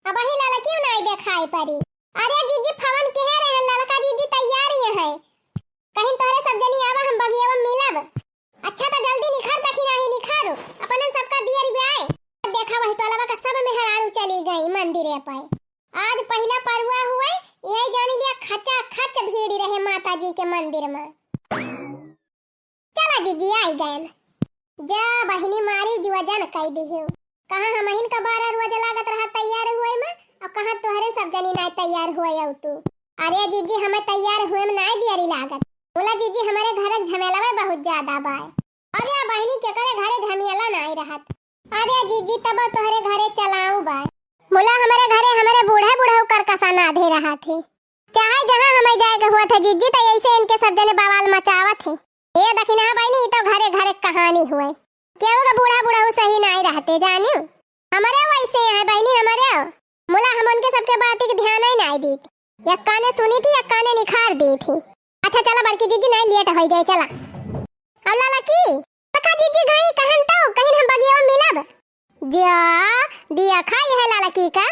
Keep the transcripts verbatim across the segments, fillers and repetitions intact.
अबही ललकियो नाई देखाई परी। अरे जिज्जी, फोन केहे रहे, ललका जिज्जी तैयार ही है, कहिन तोहरे सब जनी आवा, हम बगियवा मिलब। अच्छा त जल्दी निखर, दखिनही निखर, अपनन सबका दियर ब्याए। देखा वही टोलवा का सब मेहरारू चली गई मंदिरे पे। आज पहिला परुआ हुए, यही जानी लिया खचा खच भीड़ रहे माता जी के मंदिर में। चला जिज्जी, आई गयन। जा बहिनी, मारी जुआ जन कई दिहु। कहाँ हमहिन का बारह रोज लागत रहा तैयार हुए में, और कहाँ तोहरे सब जनी नाई तैयार हुए अउ तू। अरे जिज्जी, हमें तैयार हुए में नाई दियरी लागत। बोला जिज्जी, हमारे घर झमेलवे बहुत ज्यादा बाय। अरे बहिनी, केकरे घरे झमेला नाई रहत। अरे जिज्जी, तब तोहरे घरे चलाऊ बाय। मुला हमरे घरे हमरे बूढ़े बूढ़ऊ करकसा नाधे रहत ही। चाहे जहाँ हमें जाए के हुआ था जिज्जी, त ऐसे इनके सब जने बवाल मचावत है। ए दखिनहा बहिनी, ई तो घरे घरे कहानी हुए। केहू के बूढ़ा बूढ़ऊ सही नाई रहते जानियो। हमरे वैसे है बहिनी, हमरे। मुला हम उनके सबके बात के ध्यान ही नाई दीत। एक काने सुनी थी, एक काने निखार दी थी। अच्छा चला बड़की जिज्जी, नाई लेट हो जाए, चला। अब ललकी, ललका जिज्जी गई कहन तो कहिन हम बगिया में मिलब। जा, दिया खा यह ललकी का,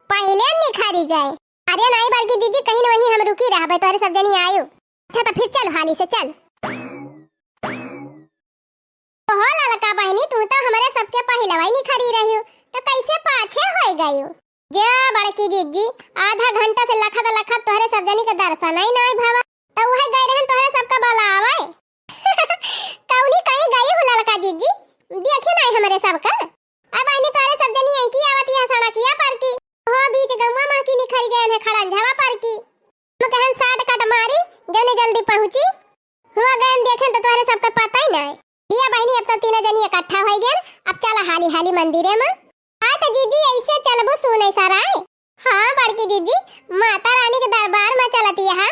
पहिले निखारी गए। अरे नाई बड़की जिज्जी, कहिन वहीं हम रुकी रहबे, तोरे सब जनी आयु। अच्छा तो फिर चल हाली से चल। ओहो ललका बहिनी, तू तो हमरे सबके पहिलवा ही निखरी रहियो, तो कैसे पाछे होई गयो? जे बड़की जिज्जी, आधा घंटा से लखत लखत तोहरे सब जनी के दर्शन ही नाई भवा, तो उहे गए रहन तोहरे सबका बुलावे। कौनी कहीं गई हो ललका जिज्जी, देखी नाई हमरे सबका। अब बहिनी तोहरे सब जनी यहीं की आवत यहाँ सड़किया पर की, हो बीच गौवा में की निखरी गए हैं खड़ंझवा पर की। हम कहन shortcut मारी, जौने जल्दी पहुँची। हुआ गयन देखेन तो तोहरे सबके पता ही ना है। लिया बहिनी, अब तो तीनों जनी इकट्ठा हो गयन, अब चला हाली हाली मंदिरे में। हाँ तो जीजी, ऐसे चलबू सुने सराय? हाँ बड़की जीजी, माता रानी के दरबार में चलती है।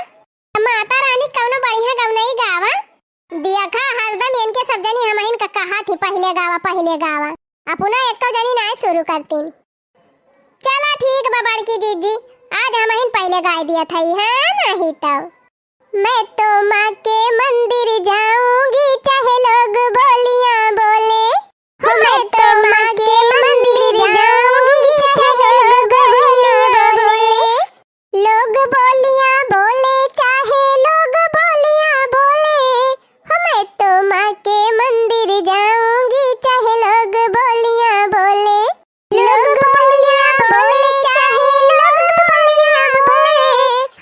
तो माता रानी कौनो बढ़िया गवनई गावा। देखा, हरदम इनके सब जनी हमहिन का कहा थी, पहिले गावा, पहिले गावा। अपना एको जनी नाय शुरू करतीन। चला ठीक बा बड़की जीजी, आज हमहिन पहिले गाय दिया था, हाँ नहीं तो। मैं तो माँ के मंदिर जाऊंगी, चाहे लोग बोलियां बोले। हो, मैं तो माँ के मंदिर जाऊंगी, चाहे लोग बोलियां बोले। लोग बोलियां बोले, चाहे लोग बोलियां बोले। हो, मैं तो माँ के मंदिर जाऊंगी, चाहे लोग बोलियां बोले। लोग बोलियां बोले, चाहे लोग बोलियां बोले,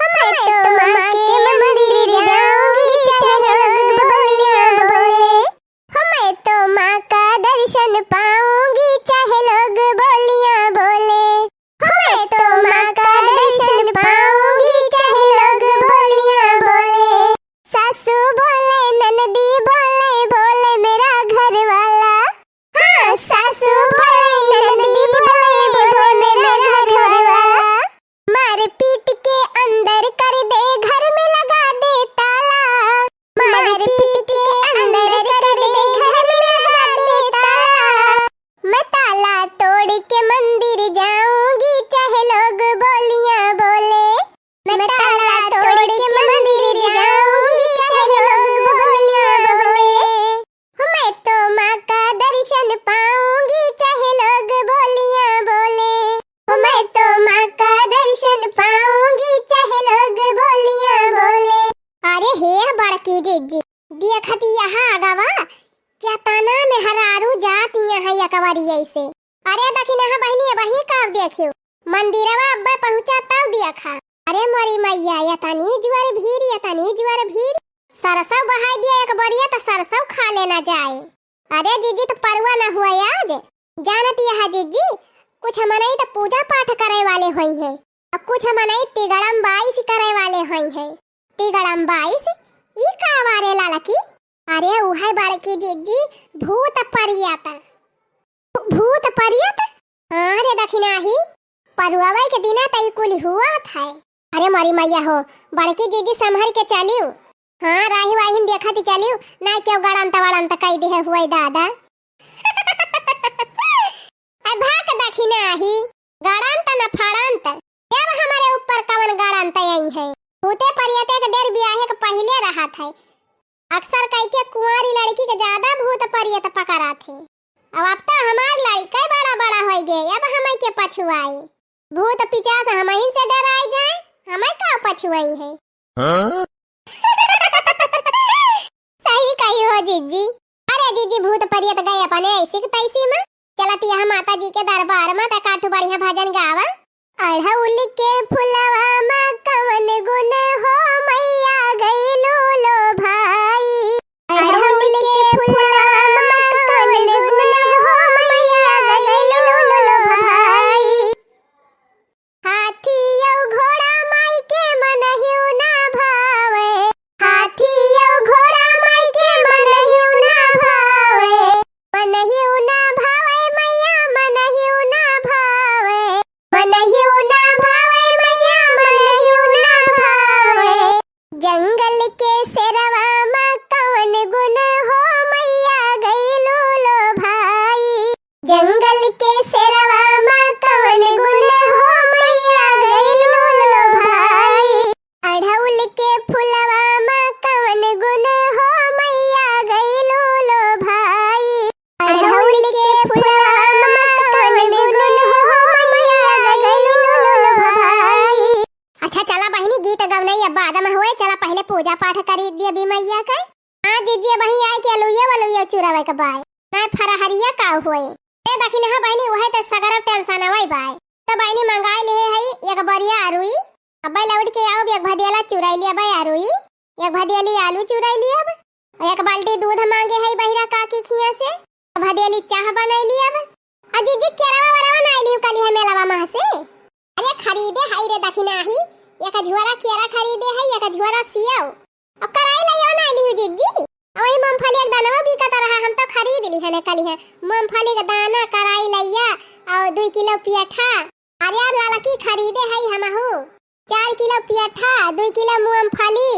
मैं तो माँ के मंदिर जाऊंगी, चाहे लोग बोलियां बोले। मैं तो माँ का दर्शन पाऊंगी, चाहे लोग बोलियां बोले। मैं तो माँ का दर्शन पाऊंगी, चाहे लोग बोलियां बोले। सासू बोले, ननदी बोले, बोले मेरा घर वाला। हाँ, सासू बोले, ननदी बोले, बोले मेरा घर वाला। मार पीट के अंदर कर दे, घर में लगा दे ताला। मार पीट के अंदर कर दे, घर में लगा दे ताला। मैं ताला तोड़ के मंदिर जाऊंगी, चाहे लोग बोलियां बोले। मैं ताला तोड़ के मंदिर जाऊंगी, चाहे लोग बोलियां बोले। मैं तो माँ का दर्शन पाऊंगी, चाहे लोग बोलियां बोले। मैं तो माँ का दर्शन पाऊंगी, चाहे लोग बोलियां बोले। अरे हे बड़की जीजी, देखती यहाँ आगवा, केतना मेहरारू जाती यहाँ यकवरी ऐसे। अरे दखिनहा बहिनी, वही का देखियो, मंदिरवा अब्बे पहुँचा तब देखा। अरे मोरी मैया, एतनी जुअर भीड़, एतनी जुअर भीड़। सरसों बहाई दिया एक बोरिया त सरसों खा लेना जाए। अरे जीजी, त परुआ न हुआ आज। जानत यह जीजी, कुछ मनई त पूजा पाठ करे वाले होई हैं, अब कुछ मनई तिगड़म बाईस करे वाले होई हैं। तिगड़म बाईस? ई का वारे लालकी? अरे उहे बड़की जीजी, भूत परियत। भूत परियत? हाँ रे दखिनही, परुआवे के दिना त ई कुल हुआ था। अरे मोरी मैया हो, बड़की जीजी संभर के चलियो। हाँ, राही वाहिन देखत चलियो, ना केहू गड़ंत वड़ंत कई दिहे हुए दादा। ए भाग दखिनही, गड़ंत न फड़ंत, जब हमारे ऊपर कवन गड़ंत आई है। भूते परियते के डेर बियाहे के पहिले रहत है। अक्सर कई के कुंवारी लड़की के ज्यादा भूत परियत पकड़त है। अब, अब तो हमार लड़का बड़ा बड़ा होई गए, अब हमें के पछुआए। भूत पिचास हमहिन से डराइ जाए, हमें का पछुआई है। हाँ? सही कही हो जिज्जी। अरे जिज्जी, भूत परियत गए अपने ऐसी के तैसी मा। चलत यहाँ माता जी के दरबार मा, त काठू बढ़िया भजन गावा। अढ़उल के फुलवा मा कवन गुन हो, मैया गइलू लो भाई। अढ़उल के फुलवा मा कवन गुन हो, मैया गइलू लो भाई। हाथी अउ घोड़ा माई के मनहिउ ना भावे। हाथी अउ घोड़ा माई के मनहिउ ना भावे। मनहिउ ना भावे मैया, मनहिउ ना भावे। मनहिउ ना भावे मैया, मनहिउ ना भावे। जंगल के शेरवा मा कवन गुन हो, मैया गइलू लो भाई। जंगल के शेरवा मा कवन गुन हो, मैया गइलू लो भाई। अढ़उल के फुलवा मा कवन गुन हो, मैया गइलू लो भाई। अढ़उल के फुलवा मा कवन गुन हो, मैया गइलू लो भाई। अच्छा चला बहिनी, गीत गवनई अब बाद मा होए, चला पहिले पूजा पाठ करी दिया बी मैया के। हाँ जिज्जी, अबहीं आए के अलुइया वलुइया चुरावे के बाय। नाय फरहरिया का होए। ए दखिनहा बहिनी, उहे त सगरो टेंशनवा बाय। त बहिनी मंगाई लिहे हई एक बरिया अरुई। अब्बे लौट के आउब, एक भदेला चुराई लिया बाय अरुई। एक भदेली आलू चुराई लिया अब। अउ एक बाल्टी दूध मांगे हई बहिरा काकी खिया से। एक भदेली चाह बनाई लिया अब। आ जिज्जी केरवा वरवा नाई लिहू कलिहा मेलवा मा से। अरे खरीदे हई रे दखिनहा ही, एक झोरा केरा खरीदे हई, एक झोरा सेव। अउ कराई लइया ना लिहू जिज्जी। अउ वही मूंगफली एक दानवा बिकत रहा, हम तो खरीद लिहन कलिहा। मूंगफली के दाना, कराई लइया, अउ दुई किलो पेठा। अरे यार ललकी खरीदे हई हमहू। चार किलो पेठा, दुई किलो मूंगफली,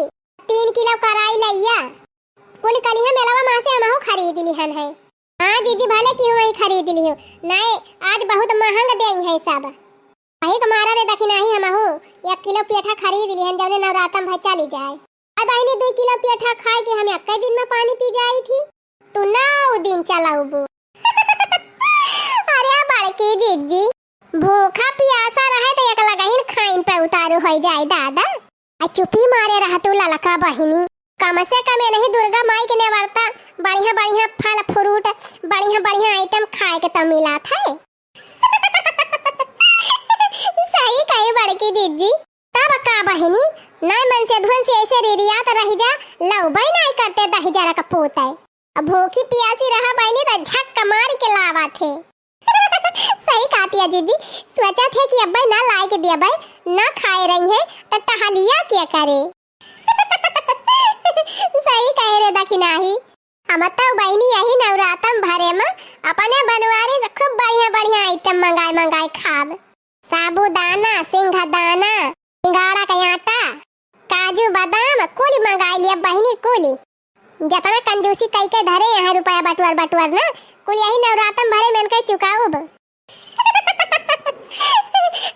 तीन किलो कराई लइया। कुल कलिहा मेलवा मा से हमहू खरीद लिहन है। हाँ जिज्जी, भले किहू वही खरीद लिहू। नाय, आज बहुत महंग देई है सब। वही के मारा रे दखिनहा ही हमहू एक किलो पेठा खरीद लिहन, जौने नवरातम भर चली जाए। अब बहिनी, दुई किलो पेठा खाए के हम एक्के दिन मा पानी पी जाई थी। तू नौ दिन चलउबू। अरे बड़की जिज्जी, भूखा पियासा रहे त एक लगहिन खाइन पे उतारू होइ जाए दादा। आ चुपी मारे रह तू ललका बहिनी। कम से कम एनही दुर्गा माई के नेवरता बढ़िया बढ़िया फल फ्रूट, बढ़िया बढ़िया आइटम खाए के त मिलत है। सही कही बड़की जिज्जी। तब का बहिनी, नाय मनसेधुअन से ऐसे रिरियात रहि जा, लउबे नाय करते दहिजरा क पूत है। अब भूखी पियासी रहा बहिनी त झक्क मार के लावत है। सही कहतिया जिज्जी, सोचत है कि अब्बे ना लाए के दियबे, ना खाए रही है, त टहलिया के करे। सही कहे रे दखिनहा ही, हम तो बहिनी यही नवरातम भरे मा अपने बनवारी से खूब बढ़िया बढ़िया आइटम मंगाए मंगाए खाब। साबूदाना, सिंघदाना, सिंघाड़ा का आटा, काजू, बादाम, कुल मंगाई लिया बहिनी, कुल। जतना कंजूसी कई के धरे यहाँ रुपया बटुअर बटुअर ना, कुल यही नवरातम भरे में इनके चुकाउब।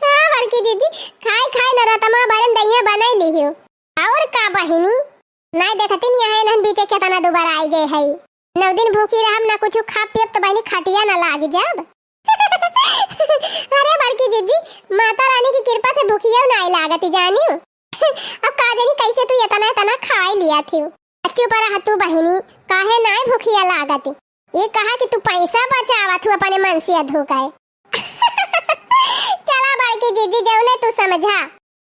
हाँ बड़की जिज्जी, खाए खाए नवरातमा भरे में दहिया बनाई लिहियो। और का बहिनी, नाय देखतिन यहाँ इन्हन बीचे केतना दुबर आई गए है। नौ दिन भूखी रहब, ना कुछ खा पियब त बहिनी खटिया ना लाग जाब। अरे बड़की जिज्जी, माता रानी की कृपा से भूखियो नाय लागत जानियो। अब का जानी कैसे तू इतना इतना खाए लिया थी। चुप रह तू बहिनी, काहे नाय भूखिया लागत? ये कहा कि तू पैसा बचावा थू अपने मनसेधु का। चला बड़की जिज्जी, जौने तू समझा।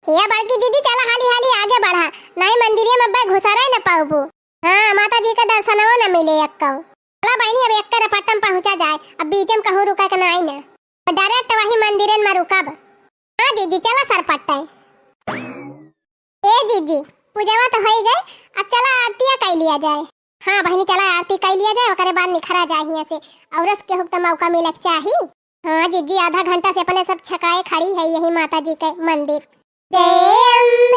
हे बड़की जिज्जी, चला हाली हाली आगे बढ़ा, नाय मंदिरिया में अब्बे घुसरे न पाउबू। हाँ, माता जी का दर्शनवा न मिले एक्को। चला बहिनी, अब एक्के रपट्टम पहुँचा जाए, अब बीचे में कहूँ रुका के नाय न। Direct वही मंदिरन में रुकब। हाँ जिज्जी, चला सरपट्टे। ए जिज्जी, पूजवा तो होई गए, अब चला आरतिया कई लिया जाए। हाँ बहिनी, चला आरती कई लिया जाए, ओकरे बाद निखरा जाए हियाँ से। औरस केहू के तो मौका मिले के चाही। हाँ जिज्जी, आधा घंटा से अपने सब छकाए खड़ी है यही माता जी के मंदिर। जय अम्बे।